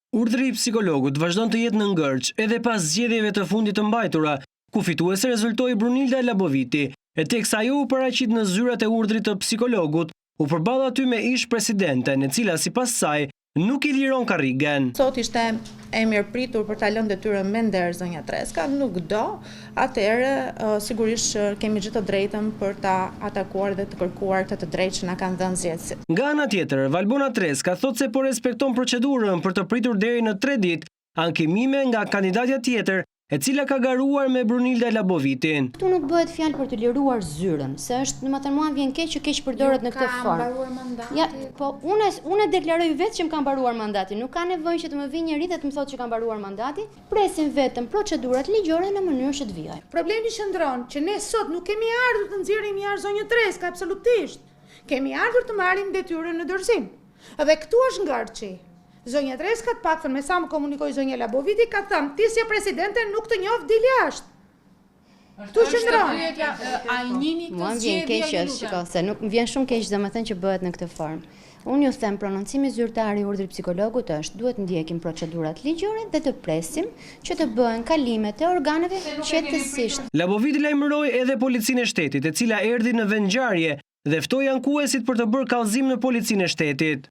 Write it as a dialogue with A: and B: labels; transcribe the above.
A: Urdhri i Psikologut vazhdon të jetë në ngërç edhe pas zgjedhjeve të fundit të mbajtura, ku fituese rezultoi Brunilda Laboviti, e teksa ajo u paraqit në zyrat e Urdhrit të Psikologut, u përball aty me ish-presidenten, e cila sipas saj nuk i liron karrigen.
B: Sot ishte e mirëpritur për ta lënë detyrën me nder zonja Treska, nuk do, atëherë sigurisht që kemi gjithë të drejtën për ta atakuar dhe të kërkuar këtë të drejtë që na kanë dhënë zgjedhësit.
A: Nga ana tjetër, Valbona Treska thotë se po respekton procedurën për të pritur deri në tre ditë ankimime nga kandidatja tjetër e cila ka garuar me Brunilda Labovitin.
C: Këtu nuk bëhet fjalë për të liruar zyrën, se është, domethënë mua më vjen keq që keqpërdoret në këtë formë.
D: Ju ka mbaruar mandati?
C: Ja, po unë unë e deklaroj vetë që më ka mbaruar mandati, nuk ka nevojë që të më vijë njeri dhe të më thotë që ka mbaruar mandati, presim vetëm procedurat ligjore në mënyrë që të vijojmë.
E: Problemi qëndron që ne sot nuk kemi ardhur të nxjerrim jashtë zonjën Treska, absolutisht. Kemi ardhur të marrim detyrën në dorëzim. Dhe këtu është ngërçi. Zonja Treska, të paktën me sa më komunikoi zonja Laboviti, ka thënë, ti s'je presidente, nuk të njoh, dil jashtë. Këtu qëndron.
D: A i njihni këto
C: Mua më vjen
D: zgjedhje,
C: keq
D: ju
C: që
D: lutem?
C: shiko, se nuk më vjen shumë keq domethënë që bëhet në këtë formë. Unë ju them prononcimi zyrtar i urdhrit psikologut është duhet ndjekim procedurat ligjore dhe të presim që të bëhen kalimet e organeve qetësisht.
A: Laboviti lajmëroi edhe Policinë e Shtetit, e cila erdhi në vendngjarje dhe ftoi ankuesit për të bërë kallëzim në Policinë e Shtetit.